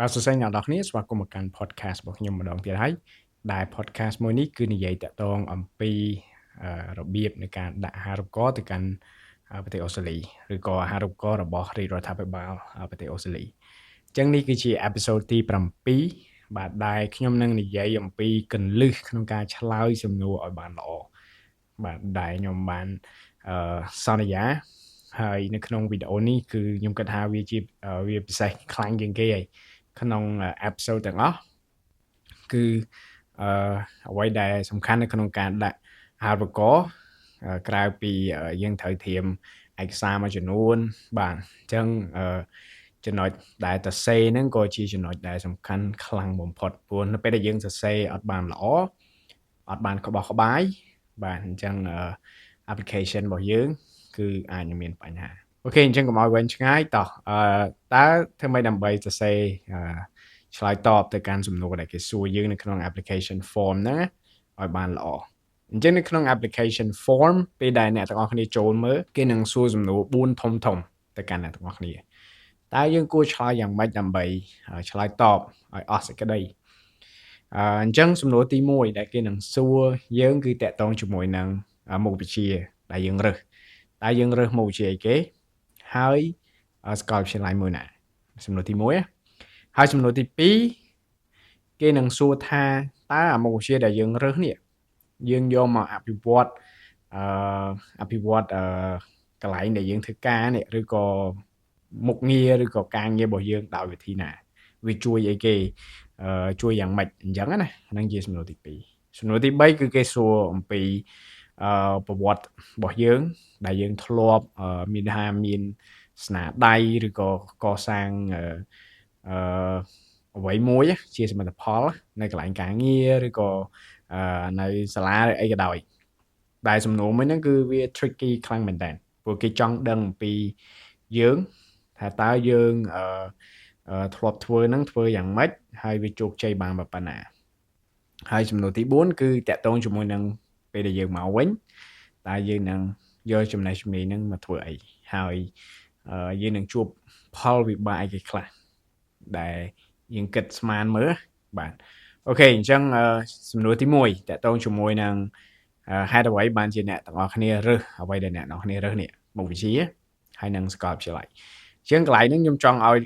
បាទសួស្តីអ្នកនរគ្នាស្វាគមន៍មកកាន់ podcast របស់ខ្ញុំម្ដងទៀតហើយដែល podcast មួយនេះគឺនិយាយតាក់ទងអំពីរបៀបនៃការដាក់អាហារូបករណ៍ទៅកាន់ប្រទេសអូស្ត្រាលីឬក៏អាហារូបករណ៍របស់រាជរដ្ឋាភិបាលប្រទេសអូស្ត្រាលីអញ្ចឹងនេះគឺជា episode ទី7បាទដែលខ្ញុំនឹងនិយាយអំពីគន្លឹះក្នុងការឆ្លើយសំណួរឲ្យបានល្អបាទដែលខ្ញុំបានអឺសន្យាហើយនៅក្នុងវីដេអូនេះគឺខ្ញុំគិតថាវាជាវាពិសេសខ្លាំងជាងគេហើយក្នុង episode ទាំងអស់គឺអឺអ្វីដែលសំខាន់នៅក្នុងការដាក់អាហារូបករណ៍ក្រៅពីយើងត្រូវត្រៀមឯកសារមួយចំនួនបាទអញ្ចឹងអឺចំណុចដែលសរសេរហ្នឹងក៏ជាចំណុចដែលសំខាន់ខ្លាំងបំផុតព្រោះនៅពេលដែលយើងសរសេរអត់បានល្អអត់បានក្បោះក្បាយបាទអញ្ចឹង application របស់យើងគឺអាចនឹងមានបញ្ហាOK អញ្ចឹងកុំឲ្យវែងឆ្ងាយតោះអឺតើធ្វើម៉េចដើម្បីសរសេរអឺឆ្លើយតបទៅកាន់សំណួរដែលគេសួរយើងនៅក្នុង application form ហ្នឹងឲ្យបានល្អអញ្ចឹងនៅក្នុង application form ពេលដែលអ្នកទាំងអស់គ្នាចូលមើលគេនឹងសួរសំណួរ4ធំធំទៅកាន់អ្នកទាំងអស់គ្នាតើយើងគួរឆ្លើយយ៉ាងម៉េចដើម្បីឆ្លើយតបឲ្យអស់សេចក្តីអញ្ចឹងសំណួរទី1ដែលគេនឹងសួរយើងគឺតាក់ទងជាមួយនឹងមុខវិជ្ជាដែលយើងរើសតើយើងរើសមុខវិជ្ជាអីគេហើយសាកលវិទ្យាល័យមួយណាសំណួរទី1ហើយសំណួរទី2គេនឹងសួរថាតើអាមុខវិជ្ជាដែលយើងរើសនេះយើងយកមកអភិវឌ្ឍអឺអភិវឌ្ឍអឺកន្លែងដែលយើងធ្វើការនេះឬក៏មុខងារឬក៏ការងាររបស់យើងដោយវិធីណាវាជួយអីគេជួយយ៉ាងម៉េចអញ្ចឹងណាហ្នឹងជាសំណួរទី2សំណួរទី3គឺគេសួរអំពីអឺប្រវត្តិរបស់យើងដែលយើងធ្លាប់មានថាមានស្នាដៃឬក៏កសាងអឺអ្វីមួយជាសមិទ្ធផលនៅកន្លែងការងារឬក៏នៅសាលាឬអីក៏ដោយដែលសំណួរមួយហ្នឹងគឺវា tricky ខ្លាំងមែនតើព្រោះគេចង់ដឹងអំពីយើងថាតើយើងអឺធ្លាប់ធ្វើហ្នឹងធ្វើយ៉ាងម៉េចហើយវាជោគជ័យបានប៉ុណ្ណាហើយសំណួរទី4គឺតាក់ទងជាមួយនឹងពេលដែលយើងមកវិញតើយើងនឹងយកចំណេះជំនាញហ្នឹងមកធ្វើអីហើយយើងនឹងជួបផលវិបាកអីគេខ្លះដែលយើងគិតស្មានមើលបាទ OK អញ្ចឹងសំណួរទី1តាក់ទងជាមួយនឹងហេតុអ្វីបានជាអ្នកទាំងអស់គ្នារើសអ្វីដែលអ្នកទាំងអស់គ្នារើសនេះមុខវិជ្ជាហើយនឹងសាកលវិទ្យាល័យអញ្ចឹងកន្លែងហ្នឹងខ្ញុំចង់ឲ្យ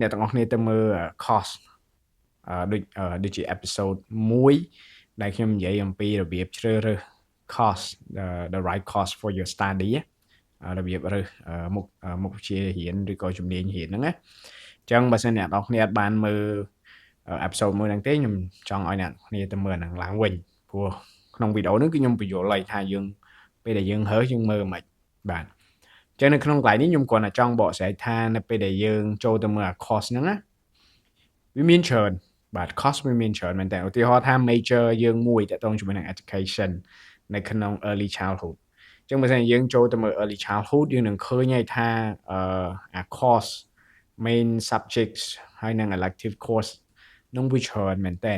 អ្នកទាំងអស់គ្នាទៅមើល course ដូចដូចជា episode 1ដែលខ្ញុំនិយាយអំពីរបៀបជ្រើសរើស course, the right course for your study របៀបរើសមុខមុខវិជ្ជារៀនឬក៏ជំនាញរៀនហ្នឹងណាអញ្ចឹងបើសិនអ្នកនរគ្នាអត់បានមើល episode មួយហ្នឹងទេខ្ញុំចង់ឲ្យអ្នកគ្នាទៅមើលហ្នឹងឡើងវិញព្រោះក្នុងវីដេអូហ្នឹងគឺខ្ញុំពន្យល់ឲ្យថាយើងពេលដែលយើងរើសយើងមើលមិនបាទចឹងនៅក្នុងកន្លែងនេះខ្ញុំគ្រាន់តែចង់បកស្រាយថានៅពេលដែលយើងចូលទៅមើលអា course ហ្នឹងណាវាមានច្រើនបាទ course វាមានច្រើនមែនតើឧទាហរណ៍ថា major យើងមួយតាក់ទងជាមួយនឹង education នៅក្នុង early childhood ចឹងបើសិនយើងចូលទៅមើល early childhood យើងនឹងឃើញហើយថាអឺអា course main subjects ហើយនិង elective course នឹងវាច្រើនមែនតើ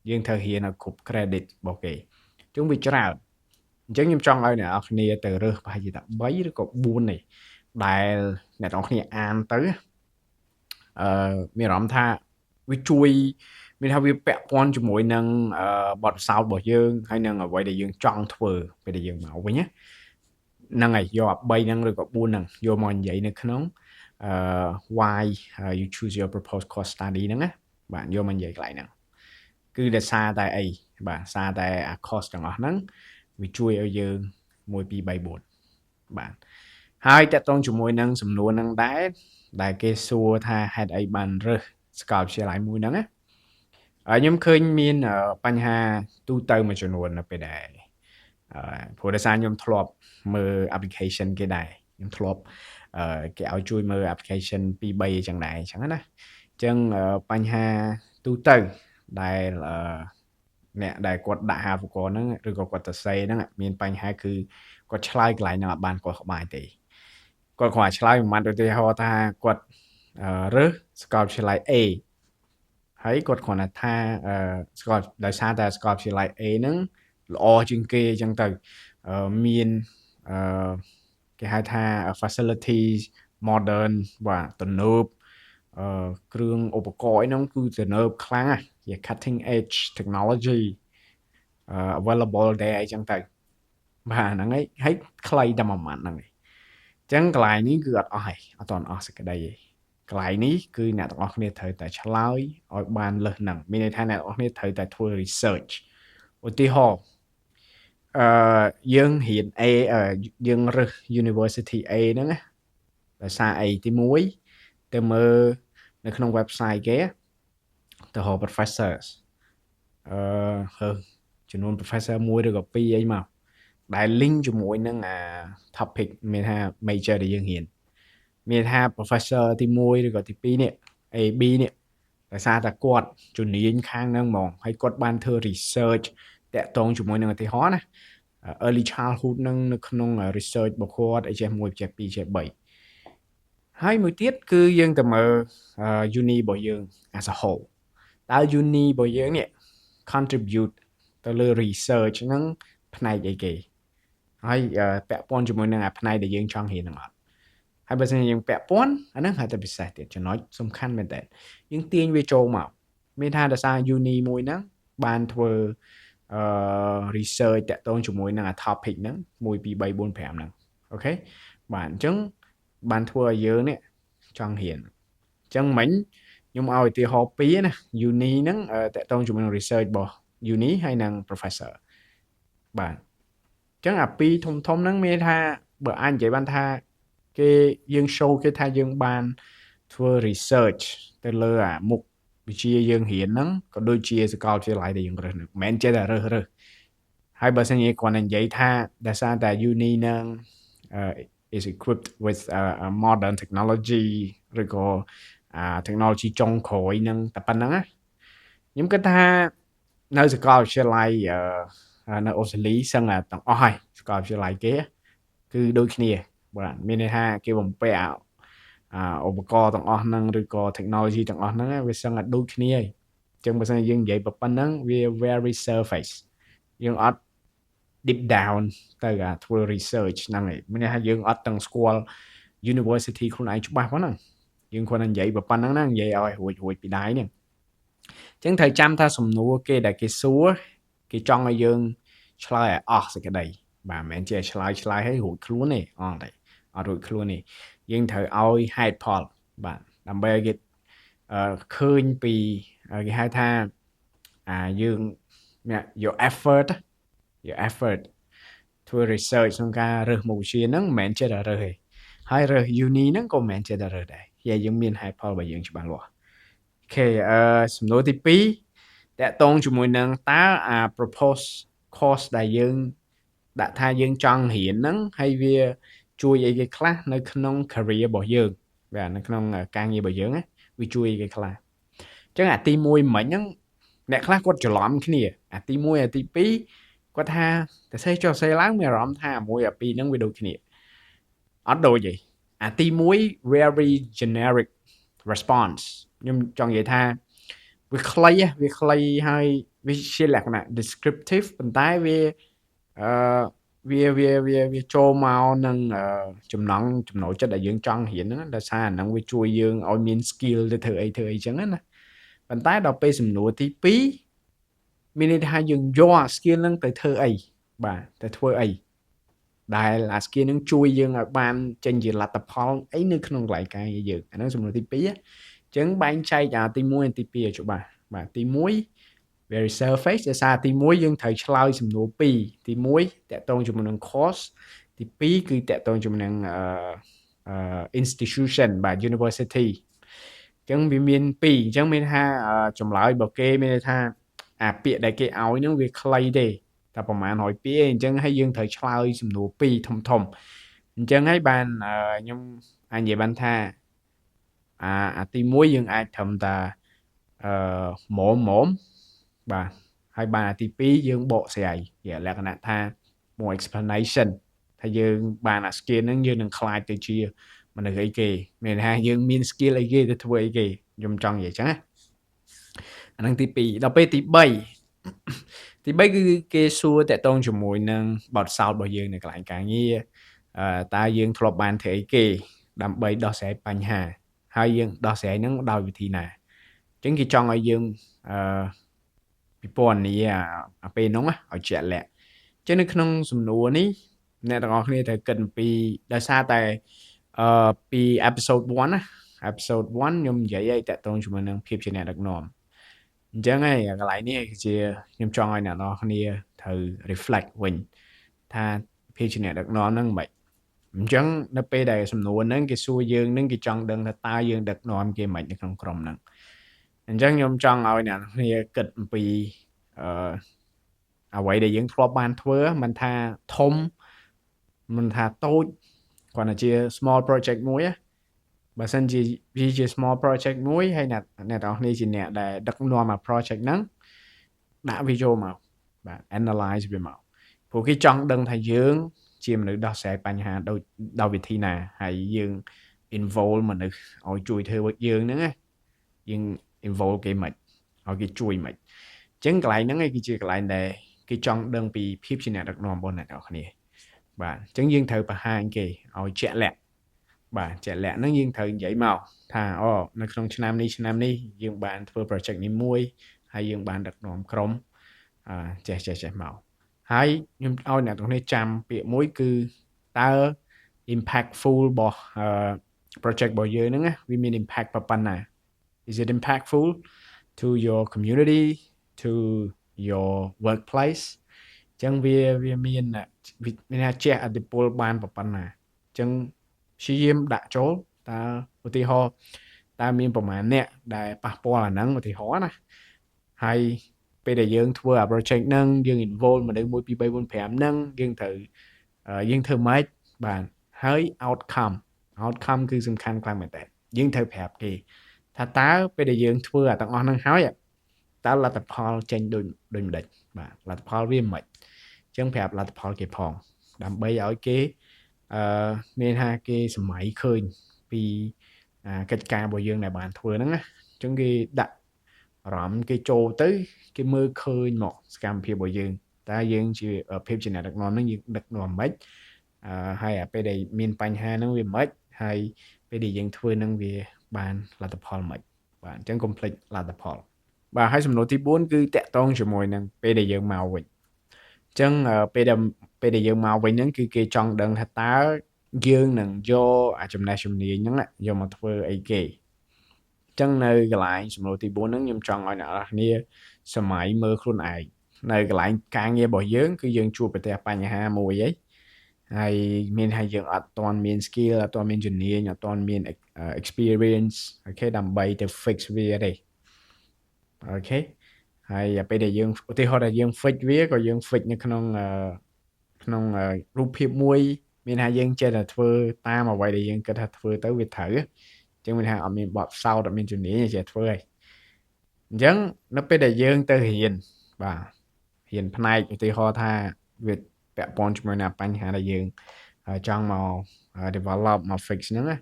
យើងត្រូវរៀនឲ្យគ្រប់ credit របស់គេចឹងវាច្រើនអញ្ចឹងខ្ញុំចង់ឲ្យអ្នកនរគ្នាទៅរើសប្រហែលជាតែ3ឬក៏4នេះដែលអ្នកនរគ្នាអានទៅអឺមានអារម្មណ៍ថាវាជួយមានថាវាពាក់ព័ន្ធជាមួយនឹងបទពិសោធន៍របស់យើងហើយនឹងអ្វីដែលយើងចង់ធ្វើពេលដែលយើងមកវិញណាហ្នឹងហើយយកអា3ហ្នឹងឬក៏4ហ្នឹងយកមកនិយាយនៅក្នុងអឺ why you choose your proposed course study ហ្នឹងណាបាទយកមកនិយាយកន្លែងហ្នឹងគឺដោយសារតែអីបាទសារតែអា course ទាំងអស់ហ្នឹងវាជួយឲ្យយើង1 2 3 4បាទហើយតាក់ទងជាមួយនឹងសំណួរហ្នឹងដែរដែលគេសួរថាហេតុអីបានរើសសាកលវិទ្យាល័យមួយហ្នឹងណាខ្ញុំឃើញមានបញ្ហាទូទៅមួយចំនួននៅពេលដែលព្រោះដោយសារខ្ញុំធ្លាប់មើល application គេដែរខ្ញុំធ្លាប់គេឲ្យជួយមើល application 2 3អញ្ចឹងដែរអញ្ចឹងណាអញ្ចឹងបញ្ហាទូទៅដែលអ្នកដែលគាត់ដាក់អាហារូបករណ៍ហ្នឹងឬក៏គាត់សរសេរហ្នឹងមានបញ្ហាគឺគាត់ឆ្លើយកន្លែងហ្នឹងអត់បានគាត់ក្បាយទេគាត់គ្រាន់តែឆ្លើយមួយម៉ាត់ឧទាហរណ៍ថាគាត់រើសសាកលវិទ្យាល័យ A ហើយគាត់គ្រាន់តែថាស្គាល់ដោយសារតែសាកលវិទ្យាល័យ A ហ្នឹងល្អជាងគេអញ្ចឹងទៅមានអឺគេហៅថា facilities modern បាទទំនើប គ្រឿងឧបករណ៍អីហ្នឹងគឺទំនើបខ្លាំងណាស់ជា cutting edge technology available ដែរអីចឹងទៅបាទហ្នឹងហើយហើយខ្លីតែមួយម៉ាត់ហ្នឹងឯងអញ្ចឹងកន្លែងនេះគឺអត់អស់ទេអត់ទាន់អស់សេចក្តីទេកន្លែងនេះគឺអ្នកទាំងអស់គ្នាត្រូវតែឆ្លើយឲ្យបានលើសហ្នឹងមានន័យថាអ្នកទាំងអស់គ្នាត្រូវតែធ្វើ research ឧទាហរណ៍យើងរៀន A យើងរើស University A ហ្នឹងណាដោយសារអីទី1ទៅមើលនៅក្នុង website គេទៅរក professors រើសចំនួន professor មួយឬក៏ពីរអីមកដែល link ជាមួយនឹងអា topic មានថា major ដែលយើងរៀនមានថា professor ទី1ឬក៏ទី2នេះ A B នេះដោយសារតែគាត់ជំនាញខាងហ្នឹងហ្មងហើយគាត់បានធ្វើ research តាក់ទងជាមួយនឹងឧទាហរណ៍ណា early childhood នឹងនៅក្នុង research របស់គាត់អីចេះ1ចេះ2ចេះ3ហើយមួយទៀតគឺយើងទៅមើល uni របស់យើង as a whole តើ uni របស់យើងនេះ contribute ទៅលើ research ហ្នឹងផ្នែកអីគេហើយពាក់ព័ន្ធជាមួយនឹងអាផ្នែកដែលយើងចង់រៀនហ្នឹងអត់ហើយបើសិនជាយើងពាក់ព័ន្ធអាហ្នឹងហៅតែពិសេសទៀតចំណុចសំខាន់មែនតើយើងទាញវាចូលមកមានថាដោយសារ uni មួយហ្នឹងបានធ្វើresearch តាក់ទងជាមួយនឹងអា topic ហ្នឹង1 2 3 4 5ហ្នឹង OK បាទអញ្ចឹងបានធ្វើឲ្យយើងនេះចង់រៀនអញ្ចឹងមិញខ្ញុំឲ្យឧទាហរណ៍ពីរណា uni ហ្នឹងតាក់ទងជាមួយនឹង research របស់ uni ហើយនិង professor បាទអញ្ចឹងអាពីរធំធំហ្នឹងមានថាបើអាចនិយាយបានថាគេយើង show គេថាយើងបានធ្វើ research ទៅលើអាមុខវិជ្ជាយើងរៀនហ្នឹងក៏ដូចជាសាកលវិទ្យាល័យដែលយើងរើសហ្នឹងមិនមែនចេះតែរើសរើសហើយបើសិនជាគាត់និយាយថាដោយសារតែ uni ហ្នឹង is equipped with a modern technology ឬក៏អា technology ចុងក្រោយហ្នឹងតែប៉ុណ្ណឹងណាខ្ញុំគិតថានៅសាកលវិទ្យាល័យនៅអូស្ត្រាលីសឹងតែទាំងអស់ហើយសាកលវិទ្យាល័យគេគឺដូចគ្នាបាទមានន័យថាគេបំពាក់អាឧបករណ៍ទាំងអស់ហ្នឹងឬក៏ technology ទាំងអស់ហ្នឹងវាសឹងតែដូចគ្នាហើយអញ្ចឹងបើសិនជាយើងនិយាយប៉ុណ្ណឹងវា very surface យើងអត់ deep down ទៅអាធ្វើ research ហ្នឹងឯងមានន័យថាយើងអត់ទាំងស្គាល់ university ខ្លួនឯងច្បាស់ផងហ្នឹងយើងគ្រាន់តែនិយាយប៉ុណ្ណឹងណានិយាយឲ្យរួចរួចពីដៃហ្នឹងអញ្ចឹងត្រូវចាំថាសំណួរគេដែលគេសួរគេចង់ឲ្យយើងឆ្លើយឲ្យអស់សេចក្តីបាទមិនមែនជាឆ្លើយឆ្លើយឲ្យរួចខ្លួនទេអត់ទេអត់រួចខ្លួនទេយើងត្រូវឲ្យហេតុផលបាទដើម្បីឲ្យគេឃើញពីគេហៅថាអាយើង your effort your effort ធ្វើ research ក្នុងការរើសមុខវិជ្ជាហ្នឹងមិនមែនចេះតែរើសទេហើយរើស uni ហ្នឹងក៏មិនមែនចេះតែរើសដែរយើងមានហេតុផលរបស់យើងច្បាស់លាស់OK អឺសំណួរទី2តាក់ទងជាមួយនឹងតើអា propose course ដែលយើងដាក់ថាយើងចង់រៀនហ្នឹងហើយវាជួយអីគេខ្លះនៅក្នុង career របស់យើងបាទនៅក្នុងការងាររបស់យើងណាវាជួយអីគេខ្លះអញ្ចឹងអាទី1មិញហ្នឹងអ្នកខ្លះគាត់ច្រឡំគ្នាអាទី1អាទី2គាត់ថាតែសេចុះសេឡើងមានអារម្មណ៍ថាអាមួយអាពីរហ្នឹងវាដូចគ្នាអត់ដូចទេអាទី1 very generic response ខ្ញុំចង់និយាយថាវាខ្លីវាខ្លីហើយវាជាលក្ខណៈ descriptive ប៉ុន្តែវាអឺវាវាវាវាចូលមកនឹងចំណង់ចំណូលចិត្តដែលយើងចង់រៀនហ្នឹងដោយសារអាហ្នឹងវាជួយយើងឲ្យមាន skill ទៅធ្វើអីធ្វើអីចឹងណាប៉ុន្តែដល់ពេលសំណួរទី2មានន័យថាយើងយកអា skill ហ្នឹងទៅធ្វើអីបាទទៅធ្វើអីដែលអា skill ហ្នឹងជួយយើងឲ្យបានចេញជាលទ្ធផលអីនៅក្នុងកន្លែងការងារយើងអាហ្នឹងសំណួរទី2អញ្ចឹងបែងចែកអាទី1និងទី2ឲ្យច្បាស់បាទទី1 very surface ដោយសារទី1យើងត្រូវឆ្លើយសំណួរ2ទី1តាក់ទងជាមួយនឹង course ទី2គឺតាក់ទងជាមួយនឹងអឺ institution បាទ university អញ្ចឹងវាមាន2អញ្ចឹងមានថាចម្លើយរបស់គេមានន័យថាអាពាក្យដែលគេឲ្យហ្នឹងវាខ្លីទេតែប្រហែល100ពាក្យឯងអញ្ចឹងហើយយើងត្រូវឆ្លើយសំណួរ2ធំធំអញ្ចឹងហើយបានខ្ញុំអាចនិយាយបានថាអាទី1យើងអាចត្រឹមតាអឺមុំមុំបាទហើយបានអាទី2យើងបកស្រាយជាលក្ខណៈថា more explanation ថាយើងបានអា skill ហ្នឹងយើងនឹងក្លាយទៅជាមនុស្សអីគេមានថាយើងមាន skill អីគេទៅធ្វើអីគេខ្ញុំចង់និយាយចឹងណាអាហ្នឹងទី2ដល់ពេលទី3ទី3គឺគេសួរតាក់ទងជាមួយនឹងបទពិសោធន៍របស់យើងនៅកន្លែងការងារតើយើងធ្លាប់បានធ្វើអីគេដើម្បីដោះស្រាយបញ្ហា ហើយយើងដោះស្រាយហ្នឹងដោយវិធីណាអញ្ចឹងគេចង់ឲ្យយើងអឺពិពណ៌នាអាពេលហ្នឹងឲ្យជាក់លាក់អញ្ចឹងនៅក្នុងសំណួរនេះអ្នកទាំងអស់គ្នាត្រូវគិតអំពីដោយសារតែពី episode 1ណា episode 1ខ្ញុំនិយាយឲ្យតាក់ទងជាមួយនឹងភាពជាអ្នកដឹកនាំអញ្ចឹងហើយកន្លែងនេះគឺជាខ្ញុំចង់ឲ្យអ្នកនរគ្នាត្រូវ reflect វិញថាភាពជាអ្នកដឹកនាំហ្នឹងមិនអញ្ចឹងនៅពេលដែលសំណួរហ្នឹងគេសួរយើងហ្នឹងគេចង់ដឹងថាតើយើងដឹកនាំគេមិននៅក្នុងក្រុមហ្នឹងអញ្ចឹងខ្ញុំចង់ឲ្យអ្នកគ្នាគិតអំពីអ្វីដែលយើងធ្លាប់បានធ្វើមិនថាធំមិនថាតូចគ្រាន់តែជា small project មួយណាបើសិនជាវាជា small project មួយហើយអ្នកទាំងអស់គ្នាជាអ្នកដែលដឹកនាំអា project ហ្នឹងដាក់វាចូលមកបាទ analyze វាមកព្រោះគេចង់ដឹងថាយើងជាមនុស្សដោះស្រាយបញ្ហាដោយដោយវិធីណាហើយយើង involve មនុស្សឲ្យជួយធ្វើយើងហ្នឹងណាយើង involve គេមិនឲ្យគេជួយមិនអញ្ចឹងកន្លែងហ្នឹងឯងគឺជាកន្លែងដែលគេចង់ដឹងពីភាពជាអ្នកដឹកនាំរបស់អ្នកទាំងអស់គ្នាបាទអញ្ចឹងយើងត្រូវបង្ហាញគេឲ្យជាក់លាក់បាទជាក់លាក់ហ្នឹងយើងត្រូវនិយាយមកថាអូនៅក្នុងឆ្នាំនេះឆ្នាំនេះយើងបានធ្វើ project នេះមួយហើយយើងបានដឹកនាំក្រុមអឺចេះចេះចេះមកហើយខ្ញុំឲ្យអ្នកទាំងនេះចាំពាក្យមួយគឺតើ impactful របស់ project របស់យើងហ្នឹងវាមាន impact ប៉ុណ្ណា Is it impactful to your community, to your workplace? អញ្ចឹងវាវាមានមានថាជះឥទ្ធិពលបានប៉ុណ្ណាអញ្ចឹងព្យាយាមដាក់ចូលតើឧទាហរណ៍តើមានប្រមាណអ្នកដែលប៉ះពាល់អាហ្នឹងឧទាហរណ៍ណាហើយពេលដែលយើងធ្វើអា project ហ្នឹងយើង involve មនុស្ស1 2 3 4 5ហ្នឹងយើងត្រូវយើងធ្វើម៉េចបាទហើយ outcome outcome គឺសំខាន់ខ្លាំងមែនតើយើងត្រូវប្រាប់គេថាតើពេលដែលយើងធ្វើអាទាំងអស់ហ្នឹងហើយតើលទ្ធផលចេញដូចដូចម្ដេចបាទលទ្ធផលវាមិនអញ្ចឹងប្រាប់លទ្ធផលគេផងដើម្បីឲ្យគេមានថាគេសម័យឃើញពីកិច្ចការរបស់យើងដែលបានធ្វើហ្នឹងណាអញ្ចឹងគេដាក់អារម្មណ៍គេចូលទៅគេមើលឃើញមកសកម្មភាពរបស់យើងតើយើងជាភាពជាអ្នកដឹកនាំហ្នឹងយើងដឹកនាំមិនហើយអាពេលដែលមានបញ្ហាហ្នឹងវាមិនហើយពេលដែលយើងធ្វើហ្នឹងវាបានលទ្ធផលមិនបាទអញ្ចឹងកុំភ្លេចលទ្ធផលបាទហើយសំណួរទី4គឺតាក់ទងជាមួយនឹងពេលដែលយើងមកវិញអញ្ចឹងពេលដែលយើងមកវិញហ្នឹងគឺគេចង់ដឹងថាតើយើងនឹងយកអាចំណេះជំនាញហ្នឹងយកមកធ្វើអីគេអញ្ចឹងនៅកន្លែងសំណួរទី4ហ្នឹងខ្ញុំចង់ឲ្យអ្នកនរគ្នាសម័យមើលខ្លួនឯងនៅកន្លែងការងាររបស់យើងគឺយើងជួបប្រទះបញ្ហាមួយហីហើយមានថាយើងអត់ទាន់មាន skill អត់ទាន់មានជំនាញអត់ទាន់មាន experience okay ដើម្បីទៅ fix វាទេ okay ហើយពេលដែលយើងឧទាហរណ៍ថាយើង fix វាក៏យើង fix នៅក្នុងក្នុងរូបភាពមួយមានថាយើងចេះតែធ្វើតាមអ្វីដែលយើងគិតថាធ្វើទៅវាត្រូវអញ្ចឹងមានថាអត់មានបទពិសោធន៍អត់មានជំនាញចេះធ្វើហើយអញ្ចឹងនៅពេលដែលយើងទៅរៀនបាទរៀនផ្នែកឧទាហរណ៍ថាវាពាក់ព័ន្ធជាមួយនឹងបញ្ហាដែលយើងចង់មក develop មក fix ហ្នឹងណា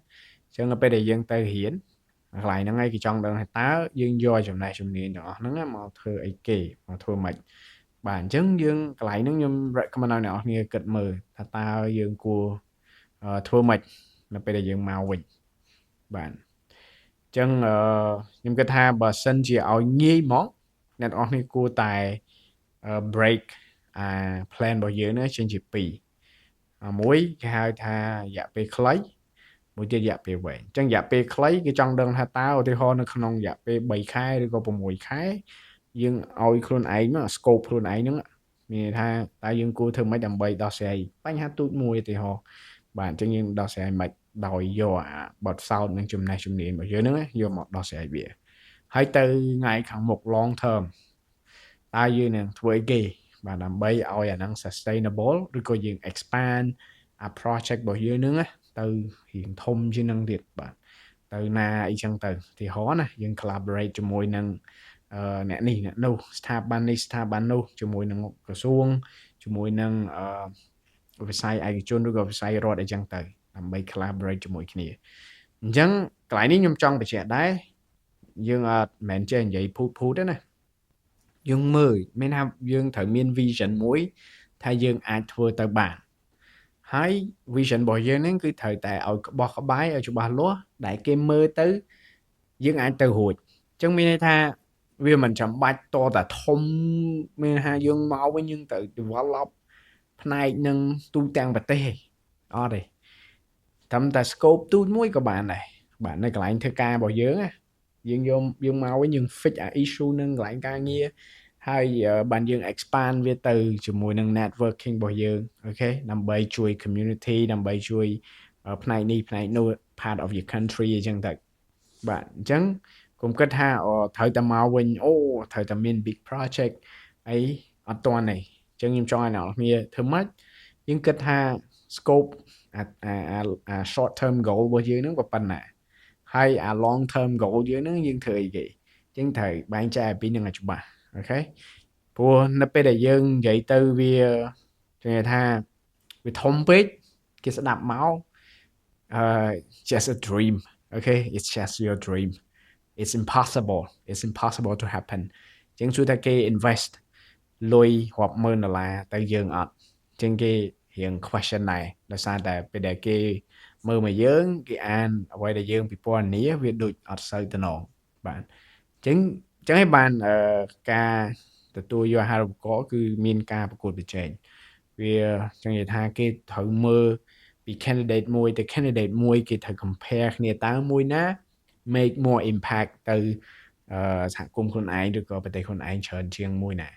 អញ្ចឹងនៅពេលដែលយើងទៅរៀនកន្លែងហ្នឹងឯងគេចង់ដឹងថាតើយើងយកចំណេះជំនាញទាំងអស់ហ្នឹងមកធ្វើអីគេមកធ្វើម៉េចបាទអញ្ចឹងយើងកន្លែងហ្នឹងខ្ញុំ recommend ឲ្យអ្នកនរគ្នាគិតមើលថាតើយើងគួរធ្វើម៉េចនៅពេលដែលយើងមកវិញបាទអញ្ចឹងខ្ញុំគិតថាបើសិនជាឲ្យងាយមកអ្នកនរគ្នាគួរតែ break អា plan របស់យើងនេះចេញជាពីរមួយគេហៅថារយៈពេលខ្លីមួយទៀតរយៈពេលវែងអញ្ចឹងរយៈពេលខ្លីគេចង់ដឹងថាតើឧទាហរណ៍នៅក្នុងរយៈពេល3ខែឬក៏6ខែយើងឲ្យខ្លួនឯងមក scope ខ្លួនឯងហ្នឹងមានន័យថាតើយើងគួរធ្វើម៉េចដើម្បីដោះស្រាយបញ្ហាទូចមួយឧទាហរណ៍បាទអញ្ចឹងយើងដោះស្រាយម៉េចដោយយកអាបទពិសោធន៍និងចំណេះជំនាញរបស់យើងហ្នឹងយកមកដោះស្រាយវាហើយទៅថ្ងៃខាងមុខ long term តើយើងនឹងធ្វើអីគេបាទដើម្បីឲ្យអាហ្នឹង sustainable ឬក៏យើង expand អា project របស់យើងហ្នឹងទៅរៀងធំជាងហ្នឹងទៀតបាទទៅណាអីចឹងទៅឧទាហរណ៍ណាយើង collaborate ជាមួយនឹងអ្នកនេះអ្នកនោះស្ថាប័ននេះស្ថាប័ននោះជាមួយនឹងក្រសួងជាមួយនឹងវិស័យឯកជនឬក៏វិស័យរដ្ឋអីចឹងទៅដើម្បី collaborate ជាមួយគ្នាអញ្ចឹងកន្លែងនេះខ្ញុំចង់បញ្ជាក់ដែរយើងអត់មិនមែនចេះនិយាយភូតភូតទេណាយើងមើលមានថាយើងត្រូវមាន vision មួយថាយើងអាចធ្វើទៅបានហ ហើយ vision របស់យើងហ្នឹងគឺត្រូវតែឲ្យក្បោះក្បាយឲ្យច្បាស់លាស់ដែលគេមើលទៅយើងអាចទៅរួចអញ្ចឹងមានន័យថាវាមិនចាំបាច់តតែធំមានថាយើងមកវិញយើងត្រូវ develop ផ្នែកនឹងទូទាំងប្រទេសទេអត់ទេត្រឹមតែ scope ទូចមួយក៏បានដែរបាទនៅកន្លែងធ្វើការរបស់យើងណាយើងយកយើងមកវិញយើង fix អា issue នឹងកន្លែងការងារហើយបានយើង expand វាទៅជាមួយនឹង networking របស់យើង okay ដើម្បីជួយ community ដើម្បីជួយផ្នែកនេះផ្នែកនោះ part of your country អញ្ចឹងទៅបាទអញ្ចឹងកុំគិតថាត្រូវតែមកវិញអូត្រូវតែមាន big project អីអត់ទាន់ទេអញ្ចឹងខ្ញុំចង់ឲ្យអ្នកនរគ្នាធ្វើម៉េចយើងគិតថា scope អាអាអា short term goal របស់យើងហ្នឹងប៉ុណ្ណាហើយអា long term goal យើងហ្នឹងយើងធ្វើអីគេអញ្ចឹងត្រូវបែងចែកពីនឹងឲ្យច្បាស់ okay ព្រោះនៅពេលដែលយើងនិយាយទៅវាគេថាវាធំពេកគេស្ដាប់មកអឺ just a dream, okay? It's just your dream. It's impossible. It's impossible to happen. អញ្ចឹងជួយថាគេ invest លុយរាប់ម៉ឺនដុល្លារទៅយើងអត់អញ្ចឹងគេរៀង question ដែរដោយសារតែពេលដែលគេមើលមកយើងគេអានអ្វីដែលយើងពិពណ៌នាវាដូចអត់សូវតំណងបាទអញ្ចឹងអញ្ចឹងឯងបានការទទួលយកអាហារូបករណ៍គឺមានការប្រកួតប្រជែងវាចង់និយាយថាគេត្រូវមើលពី candidate មួយទៅ candidate មួយគេត្រូវ compare គ្នាតើមួយណា make more impact ទៅសហគមន៍ខ្លួនឯងឬក៏ប្រទេសខ្លួនឯងច្រើនជាងមួយណា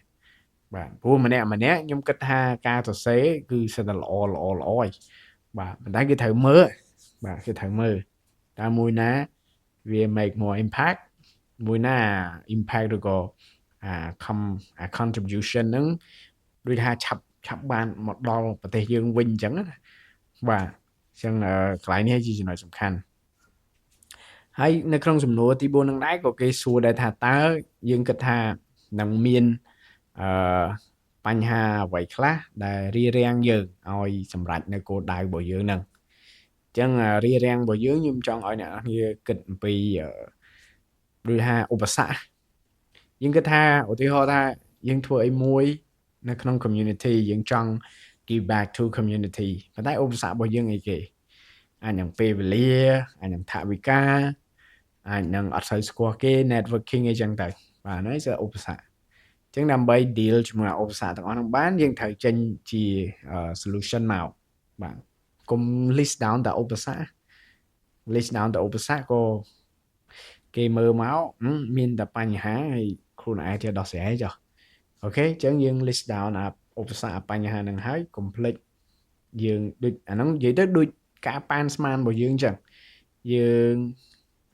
បាទព្រោះម្នាក់ម្នាក់ខ្ញុំគិតថាការសរសេរគឺសិតតែល្អល្អល្អឯងបាទប៉ុន្តែគេត្រូវមើលបាទគេត្រូវមើលតើមួយណាវា make more impact មួយណា impact ឬក៏អា com អា contribution ហ្នឹងដូចថាឆាប់ឆាប់បានមកដល់ប្រទេសយើងវិញអញ្ចឹងណាបាទអញ្ចឹងកន្លែងនេះជាចំណុចសំខាន់ហើយនៅក្នុងសំណួរទី4នឹងដែរក៏គេសួរដែរថាតើយើងគិតថានឹងមានអឺបញ្ហាអ្វីខ្លះដែលរារាំងយើងឲ្យសម្រេចនៅគោលដៅរបស់យើងហ្នឹងអញ្ចឹងរារាំងរបស់យើងខ្ញុំចង់ឲ្យអ្នកនរគ្នាគិតអំពីដូចថាឧបសគ្គយើងគិតថាឧទាហរណ៍ថាយើងធ្វើអីមួយនៅក្នុង community យើងចង់ give back to community ប៉ុន្តែឧបសគ្គរបស់យើងអីគេអាចនឹងពេលវេលាអាចនឹងថវិកាអាចនឹងអត់សូវស្គាល់គេ networking អីចឹងទៅបាទហ្នឹងជាឧបសគ្គអញ្ចឹងដើម្បី deal ជាមួយឧបសគ្គទាំងអស់ហ្នឹងបានយើងត្រូវចេញជា solution មកបាទកុំ list down តែឧបសគ្គ list down តែឧបសគ្គក៏គេមើលមកមានតែបញ្ហាហើយខ្លួនឯងចេះដោះស្រាយចុះ okay អញ្ចឹងយើង list down អាឧបសគ្គបញ្ហាហ្នឹងហើយកុំភ្លេចយើងដូចអាហ្នឹងនិយាយទៅដូចការប៉ានស្មានរបស់យើងអញ្ចឹងយើង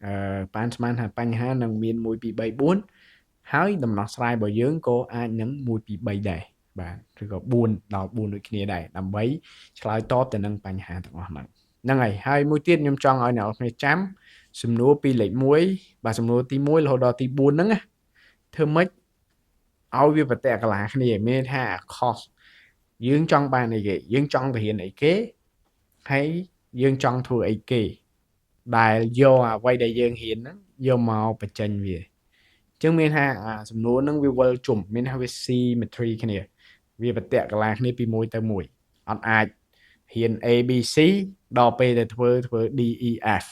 អឺប៉ានស្មានថាបញ្ហានឹងមាន1 2 3 4ហើយដំណោះស្រាយរបស់យើងក៏អាចនឹង1 2 3ដែរបាទឬក៏4ដល់4ដូចគ្នាដែរដើម្បីឆ្លើយតបទៅនឹងបញ្ហាទាំងអស់ហ្នឹងហ្នឹងហើយហើយមួយទៀតខ្ញុំចង់ឲ្យអ្នកនរគ្នាចាំសំណួរពីលេខ1បាទសំណួរទី1រហូតដល់ទី4ហ្នឹងណាធ្វើម៉េចឲ្យវាប្រតិកលាគ្នាមានថា course យើងចង់បានអីគេយើងចង់ទៅរៀនអីគេហើយយើងចង់ធ្វើអីគេដែលយកអ្វីដែលយើងរៀនហ្នឹងយកមកបញ្ចេញវាអញ្ចឹងមានថាអាសំណួរហ្នឹងវាវិលជុំមានថាវា symmetry គ្នាវាប្រតិកលាគ្នាពីមួយទៅមួយអត់អាចរៀន A B C ដល់ពេលទៅធ្វើធ្វើ D E F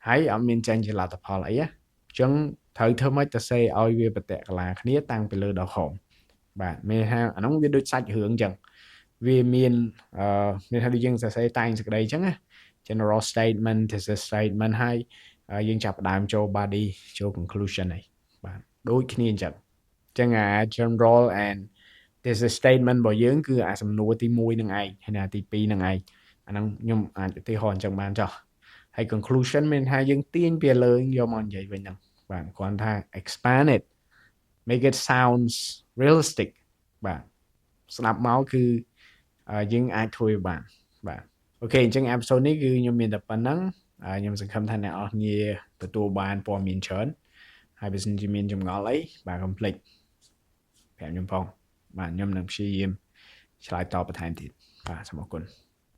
ហើយអត់មានចេញជាលទ្ធផលអីណាអញ្ចឹងត្រូវធ្វើម៉េចទៅសេឲ្យវាប្រតិកលាគ្នាតាំងពីលើដល់ក្រោមបាទមានថាអាហ្នឹងវាដូចសាច់រឿងអញ្ចឹងវាមានអឺមានថាដូចយើងសរសេរតែងសេចក្តីអញ្ចឹងណា general statement, thesis statement ហើយយើងចាប់ផ្ដើមចូល body ចូល conclusion ហើយបាទដូចគ្នាអញ្ចឹងអញ្ចឹងអា general and thesis statement របស់យើងគឺអាសំណួរទី1នឹងឯងហើយណាទី2នឹងឯងអាហ្នឹងខ្ញុំអាចឧទាហរណ៍អញ្ចឹងបានចុះហើយ conclusion មានថាយើងទាញពីលើយកមកនិយាយវិញហ្នឹងបាទគ្រាន់ថា expand it, make it sounds realistic បាទស្ដាប់មកគឺយើងអាចធ្វើវាបានបាទ okay អញ្ចឹង episode នេះគឺខ្ញុំមានតែប៉ុណ្ណឹងខ្ញុំសង្ឃឹមថាអ្នកនរគ្នាទទួលបានព័ត៌មានច្រើនហើយបើសិនជាមានចម្ងល់អីបាទកុំភ្លេចប្រាប់ខ្ញុំផងបាទខ្ញុំនឹងព្យាយាមឆ្លើយតបបន្ថែមទៀតបាទសូមអរគុណ។